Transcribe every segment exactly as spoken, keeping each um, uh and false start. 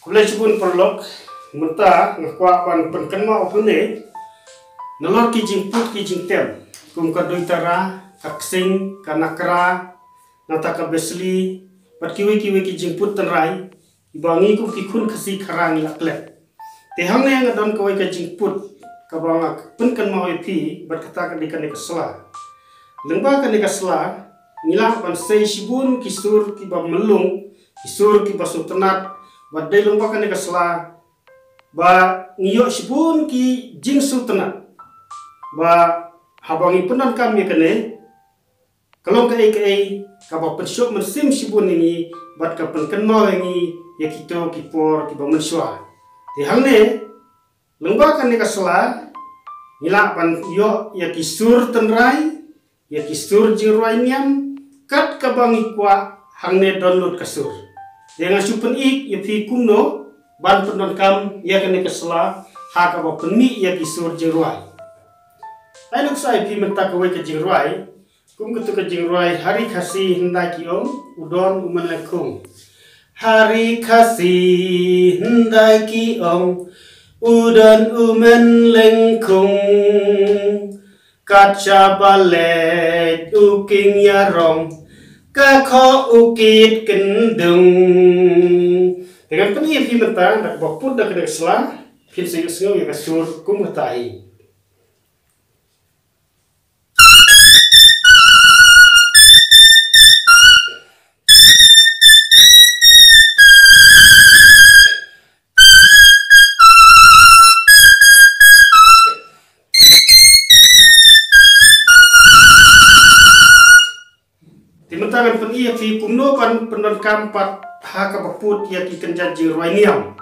Khublei shibun paralok, mynta nga kwah ban pynkynmaw ïa phi ne nalor ki jingput ki jingtem kum ka duitara, ka ksing, ka nakra, nangta ka besli bad kiwei kiwei ki jingput tynrai kiba ngi kum ki khun Khasi Khara ngi la klet. Te hangne nga don kawei ka jingput kaba nga pynkynmaw ïa phi bad kata ka dei kane ka sla. Lyngba kane ka sla ngi lah ban sei shibun ki sur kiba myllung, ki sur kiba sngewtynnat, bad dei lyngba kane ka sla ba ngi ïoh shibun ki jingsngewtynnat ba haba ngi pyndonkam ïa kane ka long kaei kaei kaba pynshoh mynsiem shibun ïa ngi bad ka pynkynmaw ïa ngi ïa kito ki por kiba mynshuwa. Te hangne lyngba kane ka sla ngi lah ban ïoh ïa ki sur tynrai, ïa ki sur jingrwai niam kat kaba ngi kwah. Hangne don lut ka sur. Te nga shu pyni ïa phi kumno ban pyndonkam ïa kane ka sla ha kaba pynmih ïa ki sur jingrwai. Ai nuksa ïa phi mynta kawei ka jingrwai. Kum katu ka jingrwai, Hari Khasi hyndai ki ong, u don u men lyngkhung. Hari Khasi hyndai ki ong, u don u men lyngkhung. Kat shaba leit u king ïarong, ka khoh u kit kyndung. Te ngan pyni ïa phi mynta da kaba put da kane ka sla, phin sa ïohsngew ïa ka sur kum kata hi. Te mynta ngan pyni ïa phi kumno ban pyndonkam pat ha kaba put ïa ki kynja jingrwai niam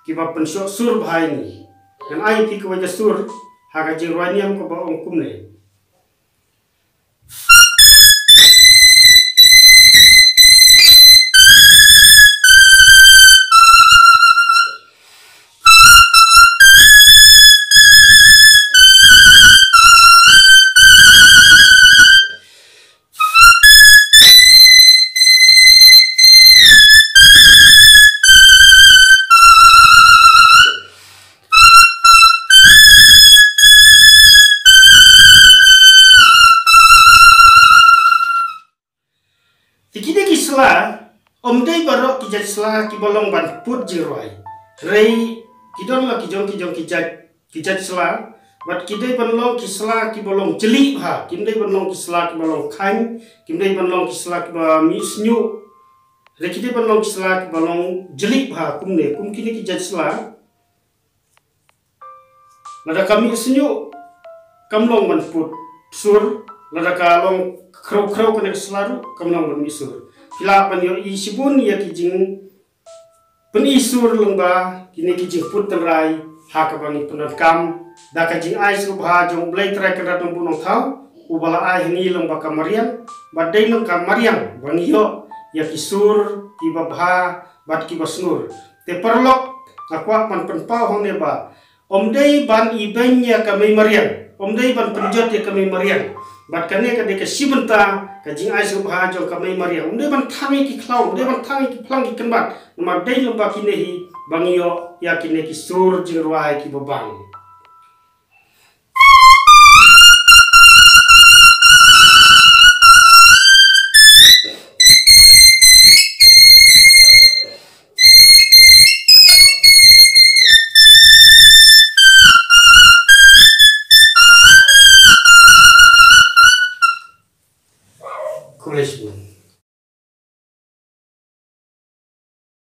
kiba pynshoh sur bha ïa ngi. Ngan ai ïa phi kawei ka sur ha ka jingrwai niam kaba ong kumne. Te kine ki sla ym dei baroh ki jait sla kiba long ban put jingrwai. Hynrei ki don la ki jong ki jong ki jait, ki jait sla. Bad ki dei ban long ki sla kiba long jylliew bha. Kim dei ban long ki sla kiba long khaiñ. Kim dei ban long ki sla kiba mih sniuh. Hynrei ki dei ban long ki sla kiba long jylliew bha kumne, kum kine ki jait sla. Lada ka mih sniuh kam long ban put sur, lada ka long khrew khrew kane ka sla ruh kam long ban mih sur. Phi lah ban ïohi shibun ïa ki jingpyni sur lyngba kine ki jingput tynrai ha kaba ngi pyndonkam da ka jingai sngewbha jong U Blei Trai Kynrad Nongbuh Nongthaw, uba la ai ha ngi lyngba ka mariang, bad dei na ka mariang ba ngi ïoh ïa ki sur kiba bha bad kiba sngur. Te paralok, nga kwah ban pynpaw hangne ba ym dei ban ibeiñ ïa ka mei mariang, ym dei ban pynjot ïa ka mei mariang. Bad kane ka dei ka shi bynta ka jingai sngewbha jong ka mei mariang. Ym dei ban thang ïa ki khlaw, ym dei ban thang ïa ki phlang ki kynbat. Namar dei lyngba kine hi ba ngi ïoh ïa kine ki sur jingrwai kiba bang.